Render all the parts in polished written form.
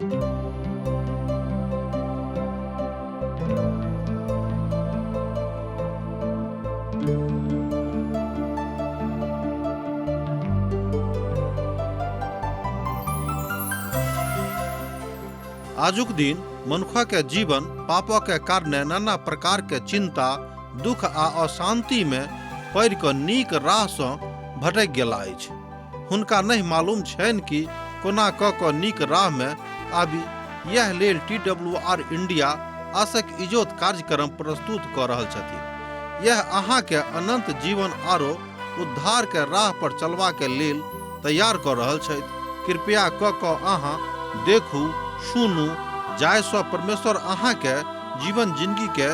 आजुक दिन मनुखक जीवन पापक कारणे नाना प्रकार के चिंता, दुख आ अशांति में पड़ि कऽ नीक राह सँ भटकि गेला अछि। हुनका नहि मालूम छनि कि कोना कऽ कऽ नीक राह में आबी। यैह लेल टी डब्ल्यू आर इंडिया आसक इजोत कार्यक्रम प्रस्तुत कऽ रहल छथिन। यैह अहाँ के अनंत जीवन आरो उद्धार के राह पर चलबा के लेल तैयार कऽ रहल छथि। कृपया कऽ कऽ अहाँ देखू, सुनू, जाहि सँ परमेश्वर अहाँ के जीवन जिनगी के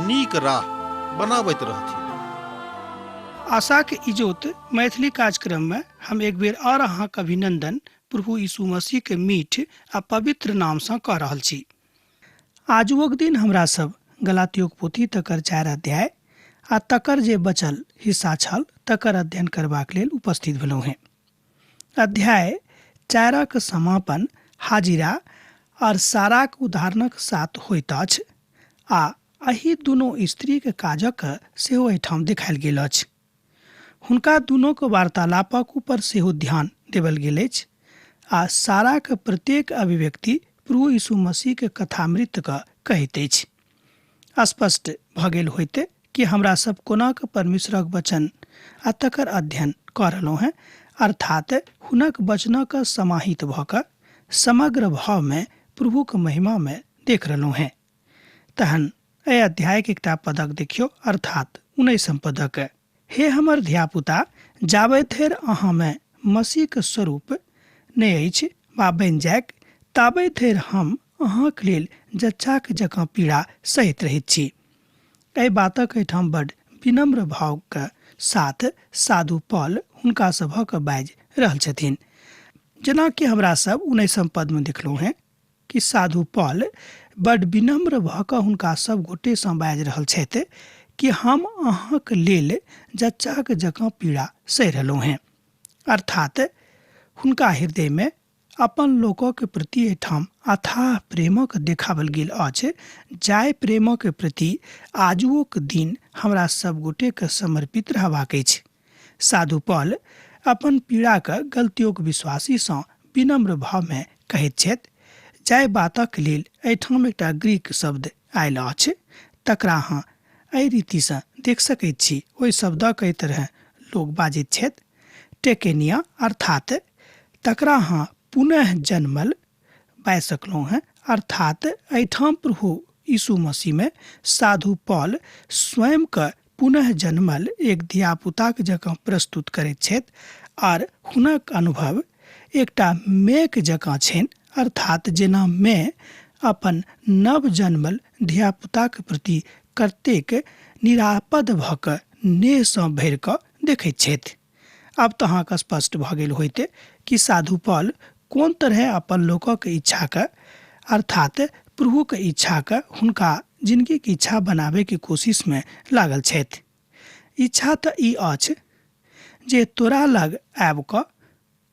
नीक राह बनाबैत रहथिन। आशाक इजोत मैथिली कार्यक्रम में हम एक बेर और अहाँक अभिनंदन प्रभु यीशु मसीह के मीठ आ पवित्र नाम सँ कऽ रहल छी। आजुओक दिन हमरा सब गलातियोक पोथी तकर 4 अध्याय आ तकर जे बचल हिस्सा छल तकर अध्ययन करबाक लेल उपस्थित भेलहुँ हेँ। अध्याय 4 समापन हाजिरा और साराक उदाहरणक साथ होइत अछि आ एहि दुनू स्त्रीक काजक सेहो एहिठाम देखायल गेल अछि। हुनका दुनूक वार्तालापक ऊपर सेहो ध्यान देबल गेल अछि आ साराक प्रत्येक अभिव्यक्ति प्रभु यीशु मसीहक कथामृतक कहैत अछि। स्पष्ट भऽ गेल होइते कि हमरा सब कोना कऽ परमेश्वरक वचन आ तकर अध्ययन कऽ रहलहुँ हेँ, अर्थात हुनक वचनक समाहित भऽ कऽ समग्र भावमे प्रभुक महिमामे देख रहलहुँ हेँ। तहन एहि अध्यायक एकटा पदक देखियौ, अर्थात 19 पदक। हे हमर धियापुता, जाबे धरि अहाँमे मसीहक स्वरूप नहि अछि वा बनि जाइक, ताबे धरि हम अहाँक लेल जच्चाक जकाँ पीड़ा सहैत रहैत छी। एहि बातक एहिठाम बड विनम्र भावक साथ साधु पॉल हुनका सभक बाजि रहल छथिन। जेनाकि हमरा सब 19 पदमे देखलहुँ हेँ कि साधु पॉल बड विनम्र भऽ कऽ हुनका सब गोटेसँ बाजि रहल छथि कि हम अहाँक लेल जच्चाक जकाँ पीड़ा सहि रहलहुँ हेँ। अर्थात हुनका हृदयमे अपन लोकक प्रति एहिठाम अथाह प्रेमक देखाओल गेल अछि, जाहि प्रेमक प्रति आजुओक दिन हमरा सब गोटेके समर्पित रहबाक अछि। साधु पॉल अपन पीड़ाक गलतियोक विश्वासीसँ विनम्र भावमे कहैत छथि, जाहि बातक लेल एहिठाम एकटा ग्रीक शब्द आयल अछि तकरा अहाँ एहि रीतिसँ देख सकैत छी। ओहि शब्दक एहि तरह लोक बाजैत छथि, टेकेनिया, अर्थात तकरा अहाँ पुनः जन्मल बाजि सकलहुँ हेँ। अर्थात एहिठाम प्रभु यीशु मसीहमे साधु पॉल स्वयंके पुनः जन्मल एक धियापुताक जकाँ प्रस्तुत करैत छथि आर हुनक अनुभव एकटा मेघ जकाँ छनि, अर्थात जेना मे अपन नव जन्मल धियापुताक प्रति कतेक निरापद भऽ कऽ नेहसँ भरि कऽ देखैत छथि। आब तऽ अहाँके स्पष्ट भऽ गेल होइत कि साधु पॉल कोन तरहे अपन लोकक इच्छाके, अर्थात प्रभुक इच्छाके हुनका जिनगीक इच्छा बनाबैके कोशिशमे लागल छथि। इच्छा तऽ ई अछि जे तोरा लग आबि कऽ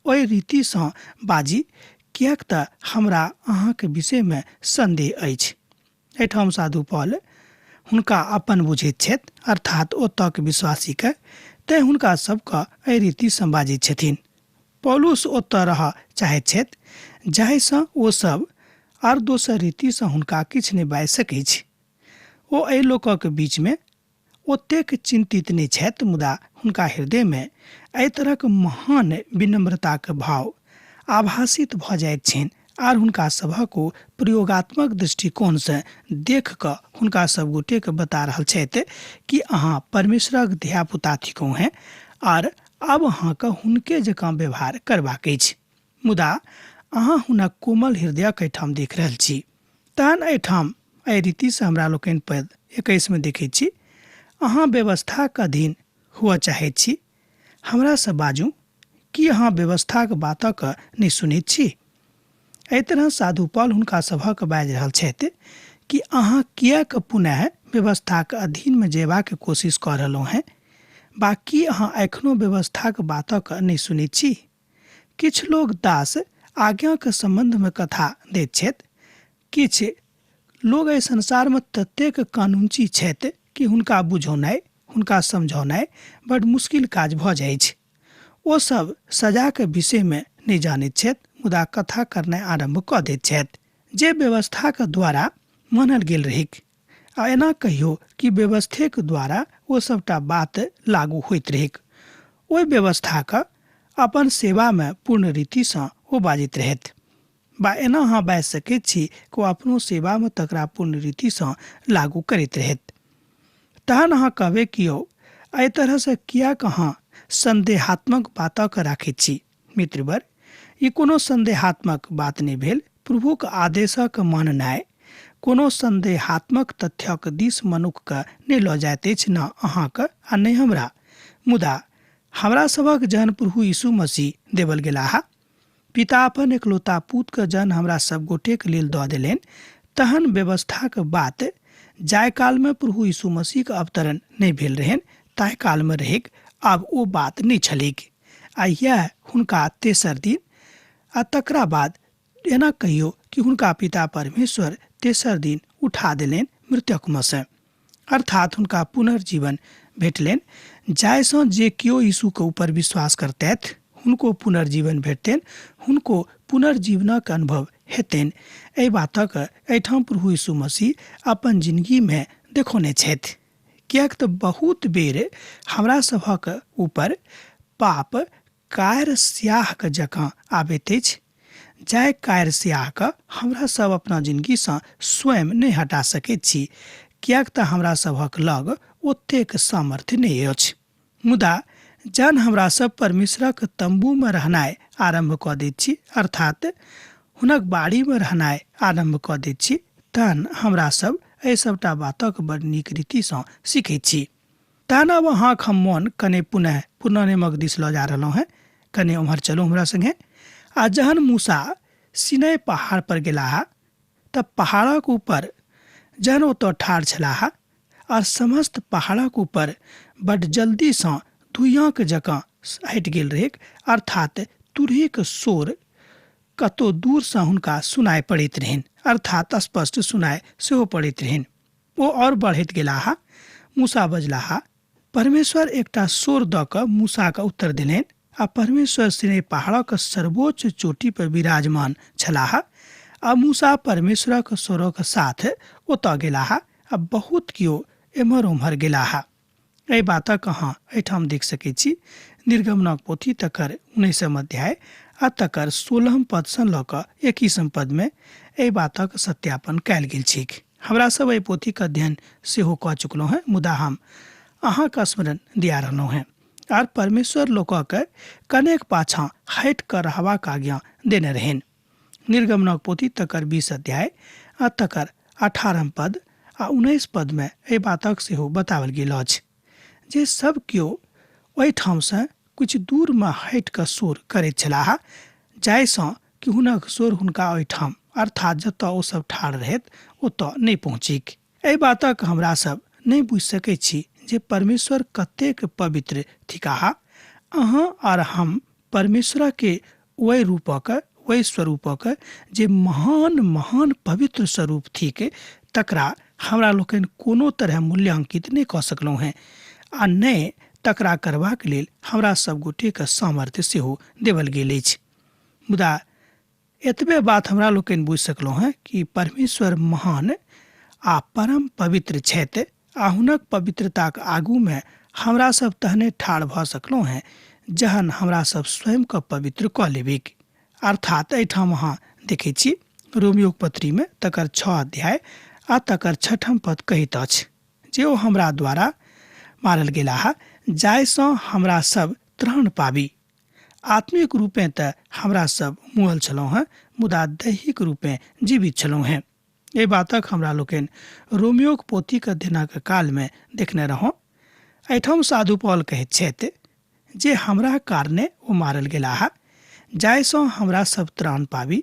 ओहि रीतिसँ बाजी, किएक तऽ हमरा अहाँक विषयमे सन्देह अछि। एहिठाम साधु पॉल हुनका अपन बुझैत छथि, अर्थात ओतऽक विश्वासीके, तेँ हुनका सबके एहि रीतिसँ बाजैत छथिन। पौलुस ओतऽ रहऽ चाहैत छथि जाहिसँ ओ सब आर दोसर रीतिसँ हुनका किछु नहि बाजि सकैछ। ओ एहि लोकक बीचमे ओतेक चिन्तित नहि छथि, मुदा हुनका हृदयमे एहि तरहक महान विनम्रताक भाव आभासित भऽ जाइत छनि आर हुनका सभक ओ प्रयोगात्मक दृष्टिकोणसँ देख कऽ हुनका सब गोटेके बता रहल छथि कि अहाँ परमेश्वरक धियापुता थिकहुँ हेँ आर आब अहाँके हुनके जकाँ व्यवहार करबाक अछि। मुदा अहाँ हुनक कोमल हृदयक एहिठाम देख रहल छी। तहन एहिठाम एहि रीतिसँ हमरा लोकनि पद 21 मे देखैत छी, अहाँ व्यवस्थाक अधीन हुअ चाहैत छी, हमरासँ बाजू, की अहाँ व्यवस्थाक बातक नहि सुनैत छी? एहि तरह साधु पॉल हुनका सभक बाजि रहल छथि कि अहाँ किएक पुनः व्यवस्थाक अधीनमे जयबाक कोशिश कऽ रहलहुँ हेँ, बा की अहाँ एखनो व्यवस्थाक बातक नहि सुनैत छी? किछु लोक दास आज्ञाक सम्बन्धमे कथा दैत छथि। किछु लोग एहि संसारमे ततेक कानूनची छथि कि हुनका बुझौनाइ, हुनका समझौनाइ बड मुश्किल काज भऽ जाइछ। ओ सब सजाक विषयमे नहि जानैत छथि, मुदा कथा करनाइ आरम्भ कऽ दैत छथि जे व्यवस्थाक द्वारा मानल गेल रहैक। आ एना कहियो कि व्यवस्थेक द्वारा ओ सभटा बात लागू होइत रहैक। ओहि व्यवस्थाक अपन सेवामे पूर्ण रीतिसँ ओ बाजैत रहथि। बा एना अहाँ बाजि सकैत छी कि ओ अपनो सेवामे तकरा पूर्ण रीतिसँ लागू करैत रहथि। तहन अहाँ कहबै कि यौ, एहि तरहसँ किएक अहाँ सन्देहात्मक बातक राखैत छी? मित्रवर, ई कोनो सन्देहात्मक बात नहि भेल। प्रभुक आदेशक माननाइ कोनो सन्देहात्मक तथ्यक दिस मनुक्खकेँ नहि लऽ जाइत अछि, ने अहाँकेँ आ ने हमरा। मुदा हमरा सभक जहन प्रभु यीशु मसीह देबल गेलाह, पिता अपन एकलौता पूतके जहन हमरा सब गोटेक लेल दऽ देलनि, तहन व्यवस्थाक बात जाहि कालमे प्रभु यीशु मसीहक अवतरण नहि भेल रहनि ताहि कालमे रहैक, आब ओ बात नहि छलैक। आ इएह हुनका तेसर दिन आ तकरा बाद एना कहियो कि हुनका पिता परमेश्वर तेसर दिन उठा देलनि मृतकमे सँ, अर्थात हुनका पुनर्जीवन भेटलनि, जाहिसँ जे केओ यीशुके ऊपर विश्वास करतथि हुनको पुनर्जीवन भेटतनि, हुनको पुनर्जीवनक अनुभव हेतनि। एहि बातक एहिठाम प्रभु यीशु मसीह अपन जिनगीमे देखौने छथि। किएक तऽ बहुत बेर हमरा सभक ऊपर पाप कार स्याहके जकाँ आबैत अछि, जाहि कार स्याहके हमरा सब अपना जिनगीसँ स्वयं नहि हटा सकैत छी, किएक तऽ हमरा सभक लग ओतेक सामर्थ्य नहि अछि। मुदा जहन हमरा सब परमेश्वरक तम्बूमे रहनाइ आरम्भ कऽ दैत छी, अर्थात हुनक बाड़ीमे रहनाइ आरम्भ कऽ दैत छी, तहन हमरा सब एहि सबटा बातक बड़ नीक रीतिसँ सीखैत छी। तहन अब अहाँक हम मोन कने पुनः पुरना नेमक दिस लऽ जा रहलहुँ हेँ, कने ओम्हर चलू हमरा संगे। आ जहन मूसा सिनै पहाड़ पर गेलाह तऽ पहाड़क ऊपर जहन ओतऽ ठाढ़ छलाह आर समस्त पहाड़क ऊपर बड जल्दीसँ धुइयाँक जकाँ हटि गेल रहैक, अर्थात तुरहीक शोर कतौ दूरसँ हुनका सुनाइ पड़ैत रहनि, अर्थात स्पष्ट सुनाइ सेहो पड़ैत रहनि। ओ आओर बढ़ैत गेलाह। मूसा बजलाह, परमेश्वर एकटा शोर दऽ कऽ मूसाके उत्तर देलनि आ परमेश्वर सिनै पहाड़क सर्वोच्च चोटी पर विराजमान छलाह आ मूसा परमेश्वरक स्वरक साथ ओतऽ गेलाह आ बहुत केओ एम्हर ओम्हर गेलाह। एहि बातक अहाँ एहिठाम देख सकैत छी। निर्गमनक पोथी तकर 19म अध्याय आ तकर 16म पदसँ लऽ कऽ 21म पदमे एहि बातक सत्यापन कयल गेल छैक। हमरा सब एहि पोथीक अध्ययन सेहो कऽ चुकलहुँ हेँ, मुदा हम अहाँके स्मरण दिया रहलहुँ हेँ। आर परमेश्वर लोकक कनेक पाछाँ हटि कऽ रहबाक आज्ञा देने रहनि। निर्गमनक पोथी तकर 20 अध्याय आ तकर 18म पद आ 19 पदमे एहि बातक सेहो बताओल गेल अछि जे सब केओ ओहिठामसँ किछु दूरमे हटि कऽ शोर करैत छलाह, जाहिसँ कि हुनक शोर हुनका ओहिठाम, अर्थात जतऽ ओ सब ठाढ़ रहैत, ओतऽ नहि पहुँचिक। एहि बातक हमरा सब नहि बुझि सकैत छी जे परमेश्वर कतेक पवित्र थिकाह। अहाँ आर हम परमेश्वरके ओहि रूपक, ओहि स्वरूपक जे महान महान पवित्र स्वरूप थिक, तकरा हमरा लोकनि कोनो तरह मूल्यांकित नहि कऽ सकलहुँ हेँ आ नहि तकरा करबाक लेल हमरा सब गोटेके सामर्थ्य सेहो देवल गेल अछि। मुदा एतबे बात हमरा लोकनि बुझि सकलहुँ हेँ कि परमेश्वर महान आ परम पवित्र छथि आ हुनक पवित्रताक आगूमे हमरा सब तहने ठाढ़ भऽ सकलहुँ हेँ जहन हमरा सब स्वयंके पवित्र कऽ लेबिक। अर्थात एहिठाम अहाँ देखैत छी रोमियोक पत्रीमे तकर 6 अध्याय आ तकर 6ठम पद कहैत अछि जे ओ हमरा द्वारा मारल गेलाह जाहिसँ हमरा सब त्राण पाबी। आत्मिक रूपेँ तऽ हमरा सब मुअल छलहुँ हेँ, मुदा दैहिक रूपेँ जीवित छलहुँ हेँ। एहि बातक हमरा लोकनि रोमियोक पोथीक अध्ययनक कालमे देखने रहौं। एहिठाम साधु पॉल कहैत छथि जे हमरा कारणे ओ मारल गेलाह जाहिसँ हमरा सब त्राण पाबी,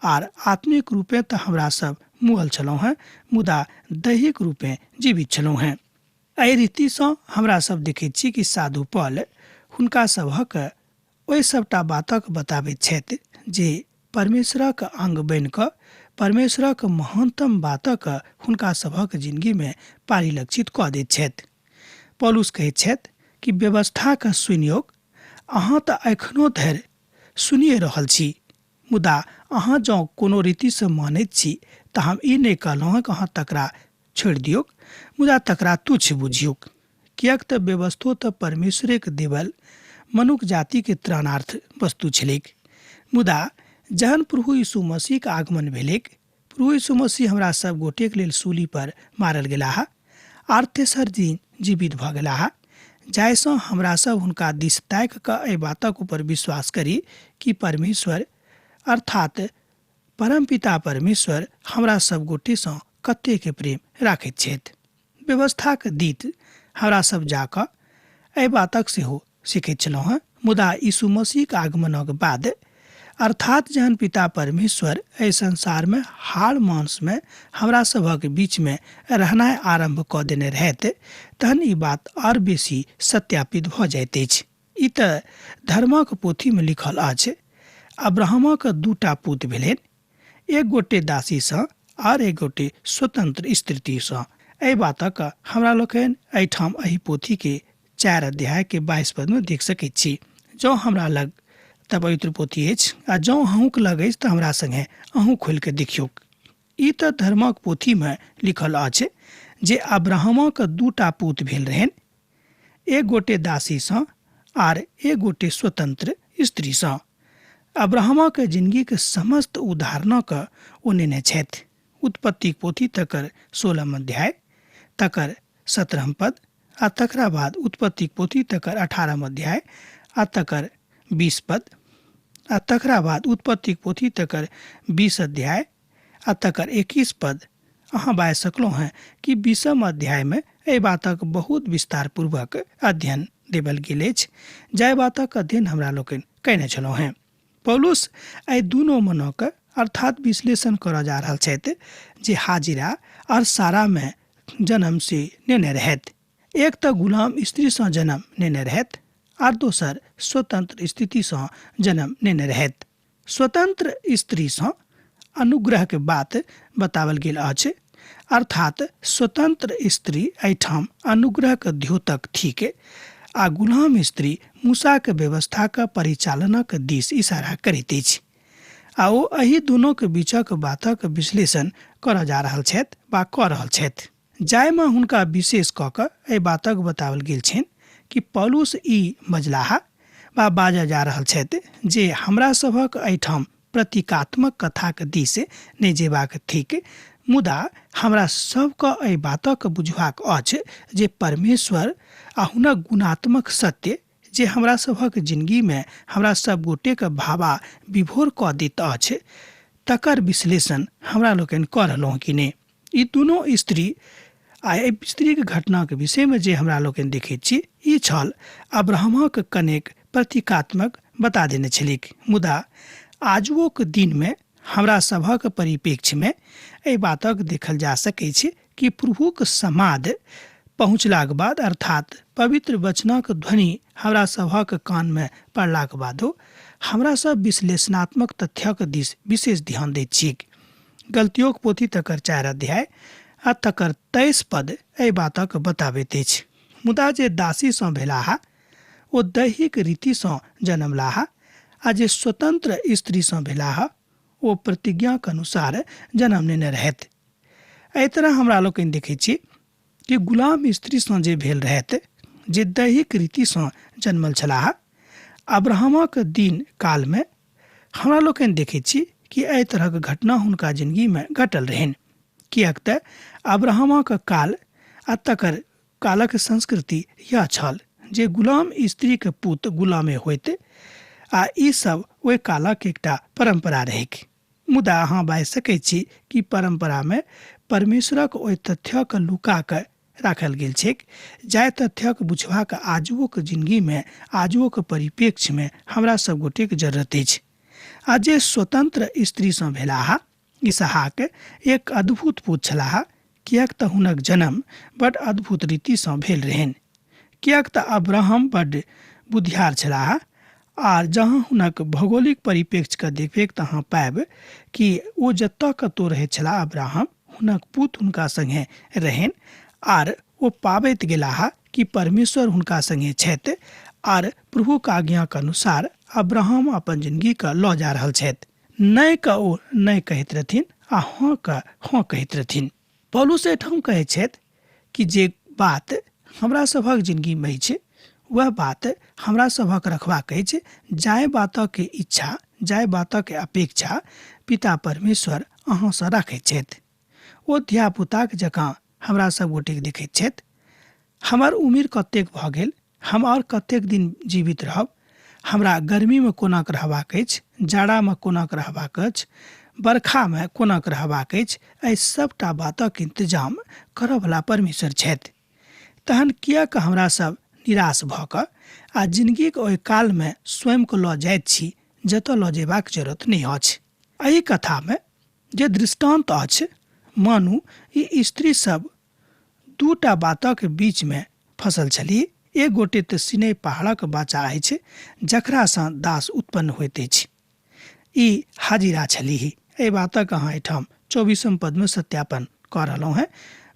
आर आत्मिक रूपेँ तऽ हमरा सब मुअल छलहुँ हेँ, मुदा दैहिक रूपेँ जीवित छलहुँ हेँ। एहि रीतिसँ हमरा सब देखैत छी कि साधु पॉल हुनका सभक ओहि सबटा बातक बताबैत छथि जे परमेश्वरक अंग बनि कऽ परमेश्वरक महानतम बातक हुनका सभक जिंदगीमे परिलक्षित कऽ दैत छथि। पौलुस कहैत छथि कि व्यवस्थाके सुनियोक, अहाँ तऽ एखनो धरि सुनिए रहल छी, मुदा अहाँ जँ कोनो रीतिसँ मानैत छी तऽ हम ई नहि कहलहुँ हँ कि अहाँ तकरा छोड़ि दियौक, मुदा तकरा तुच्छ बुझियौक, किएक तऽ व्यवस्थो तऽ परमेश्वरेके देवल मनुख जातिके त्राणार्थ वस्तु छलैक। मुदा जहन प्रभु यीशु मसीहके आगमन भेलैक, प्रभु यीशु मसीह हमरा सब गोटेके लेल सूली पर मारल गेलाह आर तेसर दिन जीवित भऽ गेलाह, जाहिसँ हमरा सब हुनका दिस ताकि कऽ एहि बातक ऊपर विश्वास करी कि परमेश्वर अर्थात परमपिता परमेश्वर हमरा सब गोटेसँ कतेक प्रेम राखैत छथि। व्यवस्थाक दीत हमरा सब जाकऽ एहि बातक सेहो सीखैत छलहुँ हँ, मुदा यीशु मसीहक आगमनक बाद अर्थात जहन पिता परमेश्वर एहि संसारमे हाड़ मांसमे हमरा सभक बीचमे रहनाइ आरम्भ कऽ देने रहैत, तहन ई बात आओर बेसी सत्यापित भऽ जाइत अछि। ई तऽ धर्मक पोथीमे लिखल अछि, अब्राहमक दूटा पूत भेलनि, एक गोटे दासीसँ आर एक गोटे स्वतंत्र स्त्रीसँ। एहि बातक हमरा लोकनि एहिठाम एहि पोथीके 4 अध्यायके 22 पदमे देख सकैत छी। जँ हमरा लग तऽ पवित्र पोथी अछि आ जँ अहूँके लग अछि तऽ हमरा सङ्गे अहूँ खोलि कऽ देखियौक। ई तऽ धर्मक पोथीमे लिखल अछि जे अब्राहमक दूटा पूत भेल रहनि, एक गोटे दासीसँ आर एक गोटे स्वतंत्र स्त्रीसँ। अब्राहमक जिंदगीक समस्त उदाहरणक ओ नेने छथि। उत्पत्तिक पोथी तकर 16 अध्याय तकर 17 पद आ तकरा बाद उत्पत्तिक पोथी तकर 18 अध्याय आ तकर 20 पद आ तकरा बाद उत्पत्तिक पोथी तकर 20 अध्याय आ तकर 21 पद। अहाँ बाजि सकलहुँ हेँ कि 20 अध्यायमे एहि बातक बहुत विस्तारपूर्वक अध्ययन देबल गेल अछि, जाहि बातक अध्ययन हमरा लोकनि कयने छलहुँ हेँ। पौलुस एहि दुनू मनोक अर्थात विश्लेषण करऽ जा रहल छथि जे हाजिरा और सारामे जन्म से नेने रहैत। एक तऽ गुलाम स्त्रीसँ जन्म नेने रहैत आर दोसर स्वतंत्र स्थितिसँ जन्म नेने रहैत। स्वतंत्र स्त्रीसँ अनुग्रहके बात बतावल गेल अछि, अर्थात स्वतंत्र स्त्री एहिठाम अनुग्रहके द्योतक थिक आ गुलाम स्त्री मूसाके व्यवस्थाक परिचालनक दिस इशारा करैत अछि। आ ओ एहि दुनूक बीचक बातक विश्लेषण करऽ जा रहल छथि वा कऽ रहल छथि, जाहिमे हुनका विशेष कऽ कऽ एहि बातक बताओल गेल छनि कि पौलुस ई बजलाह वा बाजऽ जा रहल छथि जे हमरा सभक एहिठाम प्रतीकात्मक कथाक दिस नहि जेबाक थिक, मुदा हमरा सबके एहि बातक बुझबाक अछि जे परमेश्वर आ हुनक गुणात्मक सत्य जे हमरा सभक जिंदगीमे हमरा सब गोटेके भावा विभोर कऽ दैत अछि, तकर विश्लेषण हमरा लोकनि कऽ रहलहुँ कि नहि। ई दुनू स्त्री आ एहि स्त्रीके घटनाके विषयमे जे हमरा लोकनि देखैत छी, ई छल अब्राहमक कनेक प्रतीकात्मक बता देने छलिक, मुदा आजुओक दिनमे हमरा सभक परिप्रेक्ष्यमे एहि बातक देखल जा सकैत छै कि प्रभुक समाद पहुँचलाक बाद अर्थात पवित्र वचनक ध्वनि हमरा सभक कानमे पड़लाक बादो हमरा सब विश्लेषणात्मक तथ्यक दिस विशेष ध्यान दैत छी। गलतियोक पोथी तकर 4 अध्याय आ तकर 23 पद एहि बातक बताबैत अछि। मुदा जे दासीसँ भेलाह ओ दैहिक रीतिसँ जन्मलाह आ जे स्वतंत्र स्त्रीसँ भेलाह ओ प्रतिज्ञाक अनुसार जन्म नेने रहथि। एहि तरह हमरा लोकनि देखैत छी कि गुलाम स्त्रीसँ जे भेल रहथि, जे दैहिक रीतिसँ जन्मल छलाह, अब्राहमक दिन कालमे हमरा लोकनि देखैत छी कि एहि तरहक घटना हुनका जिंदगीमे घटल रहनि, किएक तऽ अब्राहमक काल आ तकर कालक संस्कृति यह छल जे गुलाम स्त्रीके पूत गुलामे होइत आ ई सब ओहि कालक एकटा परम्परा रहैक। मुदा अहाँ बाजि सकैत छी कि परम्परामे परमेश्वरक ओहि तथ्यक लुका कऽ राखल गेल छैक, जाहि तथ्यक बुझबाक आजुओक जिंदगीमे आजुओक परिप्रेक्ष्यमे हमरा सब गोटेक जरूरत अछि। आ जे स्वतंत्र स्त्रीसँ भेलाह, इसहाक एक अद्भुत पूत छलाह, किएक तऽ हुनक जन्म बड अद्भुत रीतिसँ भेल रहनि, किएक तऽ अब्राहम बड बुधियार छलाह आर जहाँ हुनक भौगोलिक परिप्रेक्ष्यके देखबेक तऽ अहाँ पायब कि ओ जतऽ कतहु रहैत छलाह अब्राहम, हुनक पुत हुनका सङ्गे रहनि आर ओ पाबैत गेलाह कि परमेश्वर हुनका सङ्गे छथि आर प्रभुक आज्ञाक अनुसार अब्राहम अपन जिंदगीके लऽ जा रहल छथि। नहि के ओ नहि कहैत रहथिन आ हँ के हँ कहैत रहथिन। पौलुस एहिठाम कहैत छथि कि जे बात हमरा सभक जिंदगीमे अछि वएह बात हमरा सभक रखबाक अछि, जाहि बातक इच्छा, जाहि बातक अपेक्षा पिता परमेश्वर अहाँसँ राखैत छथि। ओ धियापुताक जकाँ हमरा सब गोटेके देखैत छथि। हमर उमिर कतेक भऽ गेल, हम आओर कतेक दिन जीवित रहब, हमरा गर्मीमे कोना कऽ रहबाक अछि, जाड़ामे कोना कऽ रहबाक अछि, बरखामे कोना कऽ रहबाक अछि, एहि सभटा बातक इंतजाम करऽवला परमेश्वर छथि। तहन किएक हमरा सब निराश भऽ कऽ आ जिनगीक ओहि कालमे स्वयंके लऽ जाइत छी जतऽ लऽ जेबाक जरूरत नहि अछि। एहि कथामे जे दृष्टान्त अछि, मानू ई स्त्री सब दूटा बातक बीचमे फसल छलीह। एक गोटे तऽ सिनै पहाड़क बच्चा अछि जकरासँ दास उत्पन्न होइत अछि, ई हाजिरा छलीह। एहि बातक अहाँ एहिठाम 24 पदमे सत्यापन कऽ रहलहुँ हेँ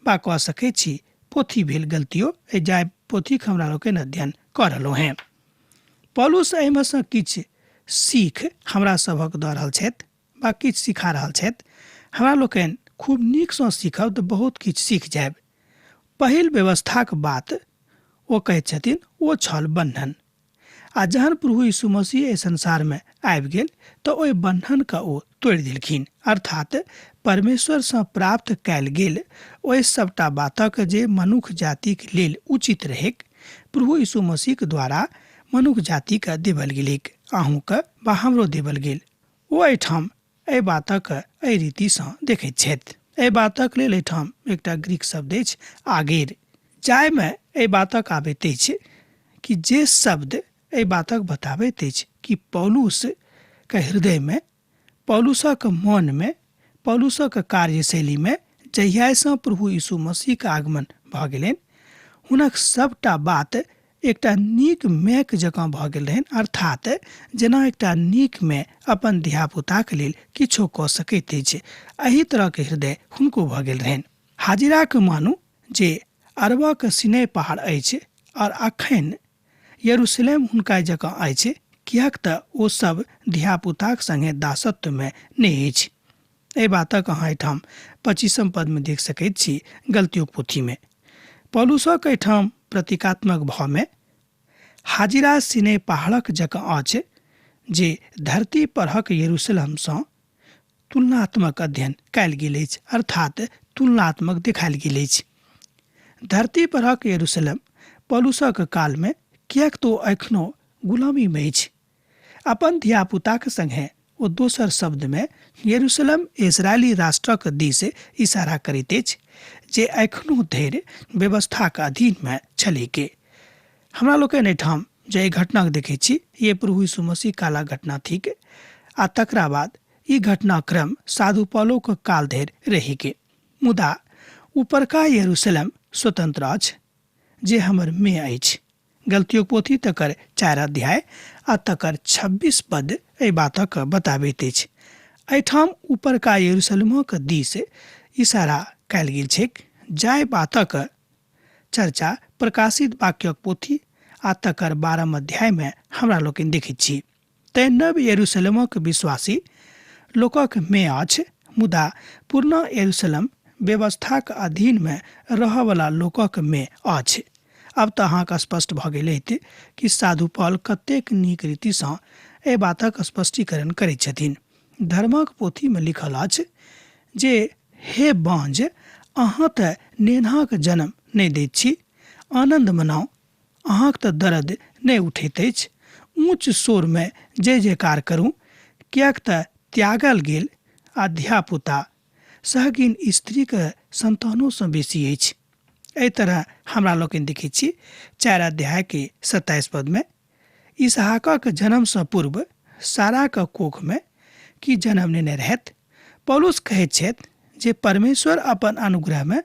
वा कऽ सकैत छी। पोथी भेल गलतियो, एहि जाहि पोथीक हमरा लोकनि अध्ययन कऽ रहलहुँ हेँ। पौलुस एहिमे सँ किछु सीख हमरा सभक दऽ रहल छथि वा किछु सिखा रहल छथि। हमरा लोकनि खूब नीकसँ सीखब तऽ बहुत किछु सीख जायब। पहिल व्यवस्थाक बात ओ कहैत छथिन ओ छल बन्धन, आ जहन प्रभु यीशु मसीह एहि संसारमे आबि गेल तऽ ओहि बन्धनके ओ तोड़ि देलखिन। अर्थात परमेश्वरसँ प्राप्त कयल गेल ओहि सभटा बातक जे मनुख जातिक लेल उचित रहैक, प्रभु यीशु मसीहक द्वारा मनुख जातिके देबल गेलैक, अहूँके वा हमरो देबल गेल। ओ एहिठाम एहि बातक एहि रीतिसँ देखैत छथि। एहि बातक लेल एहिठाम एकटा ग्रीक शब्द अछि आगेर, जाहिमे एहि बातक आबैत अछि कि जे शब्द एहि बातक बताबैत अछि कि पौलुस के हृदयमे, पौलुसक मनमे, पौलुसक कार्यशैलीमे जहियासँ प्रभु यीशु मसीहके आगमन भऽ गेलनि, हुनक सभटा बात एकटा नीक मायक जकाँ भऽ गेल रहनि। अर्थात जेना एकटा नीक माय अपन धियापुताक लेल किछो कऽ सकैत अछि, एहि तरहक हृदय हुनको भऽ गेल रहनि। हाजिराक मानू जे अरबक सिनै पहाड़ अछि और अखन यरूशलेम हुनका जकाँ अछि, किएक तऽ ओ सब धियापुताक संगे दासत्वमे नहि अछि। एहि बातक अहाँ एहिठाम 25 पदमे देख सकैत छी गलतियोक पोथीमे। पौलुसक एहिठाम प्रतीकात्मक भावमे हाजिरा सिनै पहाड़क जकाँ अछि जे धरती परहक यरूशलेमसँ तुलनात्मक अध्ययन कयल गेल अछि, अर्थात तुलनात्मक देखायल गेल अछि। धरती परहक यरूशलेम पौलुसक कालमे किएक तऽ ओ एखनो गुलामीमे अछि। अपन धियापुताक संगे ओ दोसर शब्दमे यरूशलेम इजरायली राष्ट्रक दिस इशारा करैत अछि जे एखनो धरि व्यवस्थाक अधीनमे छलैक। हमरा लोकनि एहिठाम जे एहि घटनाके देखै छी, ये प्रभु यीशु मसीह कालक घटना थिक आ तकरा बाद ई घटनाक्रम साधु पौलोक काल धरि रहि गेल। मुदा उपरका यरूशलेम स्वतंत्र अछि जे हमर मे अछि। गलतियोक पोथी तकर 4 अध्याय आ तकर 26 पद एहि बातक बताबैत अछि। एहिठाम उपरका यरूशलेमक दिस इशारा कयल गेल छैक, जाहि बातक चर्चा प्रकाशित वाक्यक पोथी आ तकर 12 अध्यायमे हमरा लोकनि देखैत छी। तेँ नव यरूशलेमक विश्वासी लोकक मे अछि, मुदा पुरना यरूशलेम व्यवस्थाक अधीनमे रहऽवला लोकक मे अछि। अब तऽ अहाँके स्पष्ट भऽ गेल हेतै कि साधु पॉल कतेक नीक रीतिसँ एहि बातक स्पष्टीकरण करैत छथिन। धर्मक पोथीमे लिखल अछि जे हे बाँझ, अहाँ तऽ नेन्हाक जन्म नहि दैत छी, आनन्द मनाउ, अहाँक तऽ दर्द नहि उठैत अछि, ऊँच स्वरमे जय जयकार करू, किएक तऽ त्यागल गेल आ धियापुता सहगिन स्त्रीक सन्तानोसँ बेसी अछि। एहि तरह हमरा लोकनि देखैत छी 4 अध्यायके 27 पदमे इसहाकक जन्मसँ पूर्व साराक कोखमे की जन्म नेने रहथि। पौलुस कहैत छथि जे परमेश्वर अपन अनुग्रहमे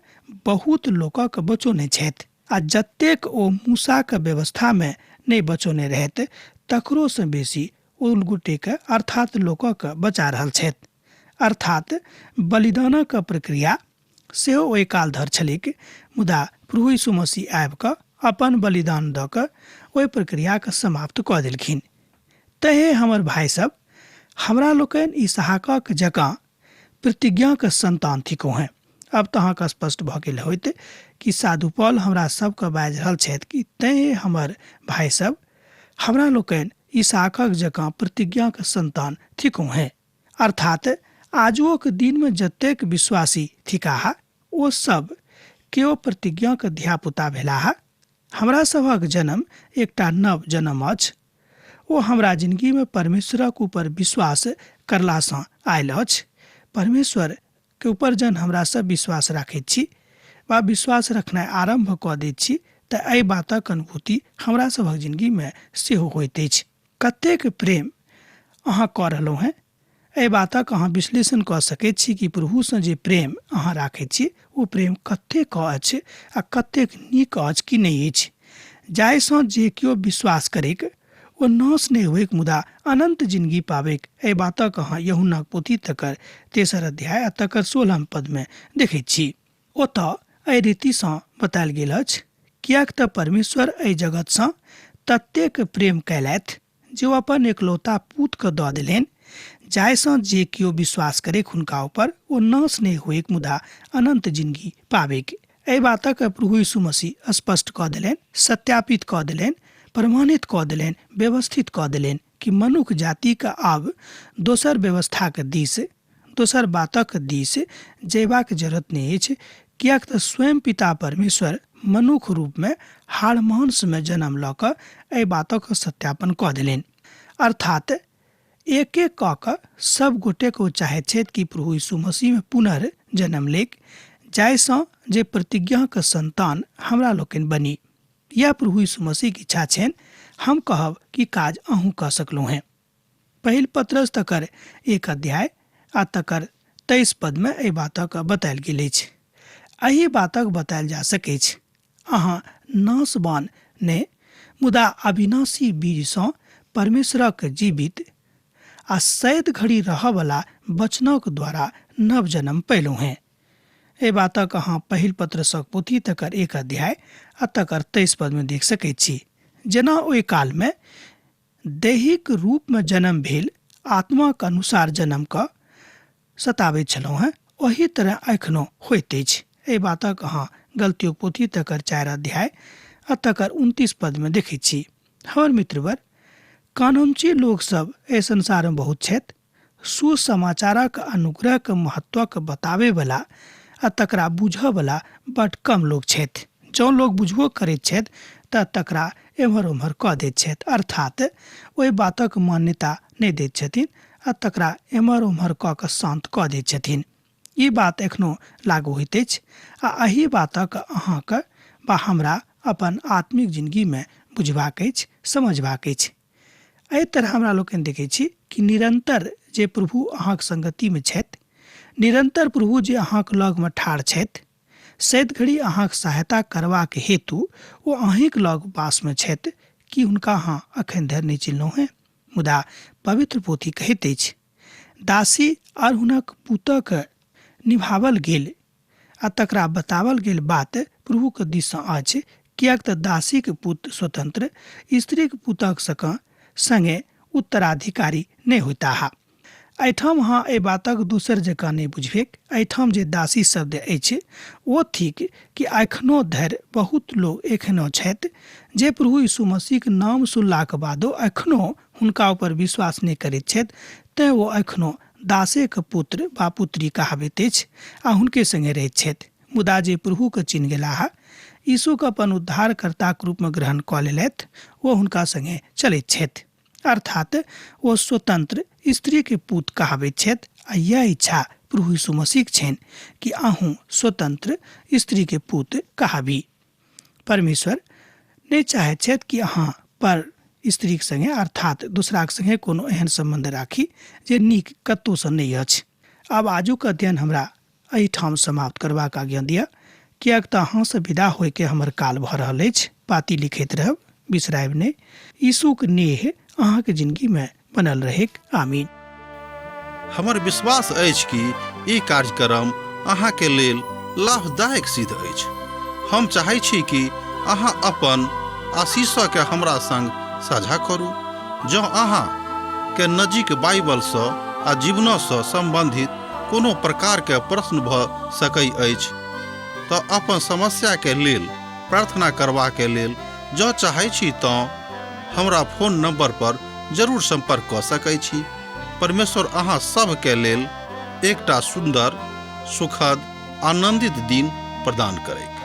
बहुत लोकक बचौने छथि आ जतेक ओ मूसाक व्यवस्थामे नहि बचौने रहैत तकरोसँ बेसी ओ गोटेके अर्थात लोकके बचा रहल छथि। अर्थात बलिदानक प्रक्रिया सेहो ओहि काल धरि छलैक, मुदा प्रभु यीशु मसीह आबि कऽ अपन बलिदान दऽ कऽ ओहि प्रक्रियाके समाप्त कऽ देलखिन। तैँ हमर भाय सब, हमरा लोकनि इसहाकक जकाँ प्रतिज्ञाक संतान थिकहुँ हेँ। अब तऽ अहाँके स्पष्ट भऽ गेल होइत कि साधु पॉल हमरा सबके बाजि रहल छथि कि तैँ हमर भाय सब, हमरा लोकनि इसहाकक जकाँ प्रतिज्ञाक संतान थिकहुँ हेँ। अर्थात आजुओक दिनमे जतेक विश्वासी थिकाह ओ सब केओ प्रतिज्ञाक धियापुता भेलाह। हमरा सभक जन्म एकटा नव जन्म अछि। ओ हमरा जिनगीमे परमेश्वरक ऊपर विश्वास करलासँ आयल अछि। परमेश्वर के ऊपर जहन हमरा सब विश्वास राखैत छी वा विश्वास रखनाइ आरम्भ कऽ दैत छी तऽ एहि बातक अनुभूति हमरा सभक जिनगीमे सेहो होइत अछि। कतेक प्रेम अहाँ कऽ रहलहुँ हेँ, एहि बातक अहाँ विश्लेषण कऽ सकैत छी कि प्रभुसँ जे प्रेम अहाँ राखैत छी ओ प्रेम कतेक अछि आ कतेक नीक अछि कि नहि अछि, जाहिसँ जे केओ विश्वास करैक ओ नाश नहि होइक मुदा अनन्त जिनगी पाबैक। एहि बातक अहाँ यूहन्नाक पोथी तकर तेसर अध्याय आ तकर 16 पदमे देखैत छी। ओतऽ एहि रीतिसँ बतायल गेल अछि, किएक तऽ परमेश्वर एहि जगतसँ ततेक प्रेम कयलथि जे ओ अपन एकलौता पूतके दऽ देलनि, जाहिसँ जे केओ विश्वास करैक हुनका ऊपर ओ नाश नहि होइक मुदा अनन्त जिनगी पाबैक। एहि बातक प्रभु यीशु मसीह स्पष्ट कऽ देलनि, सत्यापित कऽ देलनि, प्रमाणित कऽ देलनि, व्यवस्थित कऽ देलनि कि मनुख जातिके आब दोसर व्यवस्थाक दिस, दोसर बातक दिस जयबाक जरूरत नहि अछि, किएक तऽ स्वयं पिता परमेश्वर मनुख रूपमे हाड़ मांसमे जन्म लऽ कऽ एहि बातक सत्यापन कऽ देलनि। अर्थात एक एक कऽ कऽ सब गोटेके ओ चाहैत छथि कि प्रभु यीशु मसीहमे पुनर्जन्म लेक, जाहिसँ जे प्रतिज्ञाक संतान हमरा लोकनि बनी। यह प्रभु यीशु मसीहके इच्छा छनि। हम कहब कि काज अहूँ कऽ सकलहुँ हेँ। पहिल पत्रस तकर 1 अध्याय आ तकर 23 पदमे एहि बातक बतायल गेल अछि। एहि बातक बतायल जा सकैछ, अहाँ नाशवान नहि मुदा अविनाशी बीजसँ परमेश्वरक जीवित आ सैद घड़ी रहऽवला वचनक द्वारा नव जन्म पयलहुँ हेँ। एहि बातक अहाँ पहिल पत्रसक पोथी तकर 1 अध्याय आ तकर 23 पदमे देख सकैत छी। जेना ओहि कालमे दैहिक रूपमे जन्म भेल आत्माक अनुसार जन्म कऽ सताबैत छलहुँ हेँ, ओही तरह एखनो होइत अछि। एहि बातक अहाँ गलतियोक पोथी तकर 4 अध्याय आ तकर 29 पदमे देखैत छी। हमर मित्रवर, कानूनची लोकसभ एहि संसारमे बहुत छथि। सुसमाचारक अनुग्रहक महत्वक बताबैवला आ तकरा बुझऽवला बड कम लोक छथि। जँ लोक बुझबो करैत छथि तऽ तकरा एम्हर ओम्हर कऽ दैत छथि, अर्थात ओहि बातक मान्यता नहि दैत छथिन आ तकरा एम्हर ओम्हर कऽ कऽ शान्त कऽ दैत छथिन। ई बात एखनो लागू होइत अछि आ एहि बातक अहाँक वा हमरा अपन आत्मिक जिनगीमे बुझबाक अछि, समझबाक अछि। एहि तरह हमरा लोकनि देखै छी कि निरन्तर जे प्रभु अहाँक संगतिमे छथि, निरन्तर प्रभु जे अहाँक लगमे ठाढ़ छथि, सैत घड़ी अहाँक सहायता करबाक हेतु ओ अहीँक लग पासमे छथि, कि हुनका अहाँ अखन धरि नहि चिन्हलहुँ हेँ? मुदा पवित्र पोथी कहैत अछि, दासी आर हुनक पुतक निभावल गेल आ तकरा बतावल गेल बात प्रभुक दिससँ अछि, किएक तऽ दासीक पुत स्वतंत्र स्त्रीक पुतक संगे उत्तराधिकारी नहि होइताह। एहिठाम अहाँ एहि बातक दोसर जकाँ नहि बुझबैक। एहिठाम जे दासी शब्द अछि ओ थिक कि एखनो धरि बहुत लोक एखनो छथि जे प्रभु यीशु मसीहक नाम सुनलाक बादो एखनो हुनका ऊपर विश्वास नहि करैत छथि, तेँ ओ एखनो दासेक पुत्र वा पुत्री कहाबैत अछि आ हुनके संगे रहैत छथि। मुदा जे प्रभुके चिन्ह गेलाह, यीशुके अपन उद्धारकर्ताक रूपमे ग्रहण कऽ लेलथि, ओ हुनका संगे चलैत छथि। अर्थात ओ स्वतंत्र स्त्रीके पुत कहाबैत छथि आ यह इच्छा प्रभु यीशु मसीहक छनि कि अहूँ स्वतंत्र स्त्रीके पुत कहाबी। परमेश्वर नहि चाहैत छथि कि अहाँ पर स्त्रीक संगे अर्थात दोसराक संगे कोनो एहन सम्बन्ध राखी जे नीक कतहुसँ नहि अछि। आब आजुक अध्ययन हमरा एहिठाम समाप्त करबाक आज्ञा दिअ, किएक तऽ अहाँसँ विदा होइके हमर काल भऽ रहल अछि। पाती लिखैत रहब। बिसरायब नहि। यीशुक नेह अहाँके जिंदगीमे बनल रहेक। आमीन। हमर विश्वास अछि कि ई कार्यक्रम अहाँके लेल लाभदायक सिद्ध अछि। हम चाहै छी कि अहाँ अपन आशीषके हमरा संग साझा करू। जँ अहाँ के नजीक बाइबलसँ आ जीवनसँ सम्बन्धित कोनो प्रकारके प्रश्न भऽ सकै अछि तऽ अपन समस्याके लेल प्रार्थना करबाके लेल जँ चाहै छी तँ हमरा फोन नंबर पर जरूर संपर्क कऽ सकै छी। परमेश्वर अहाँ सभके लेल एकटा सुन्दर, सुखद, आनंदित दिन प्रदान करैक।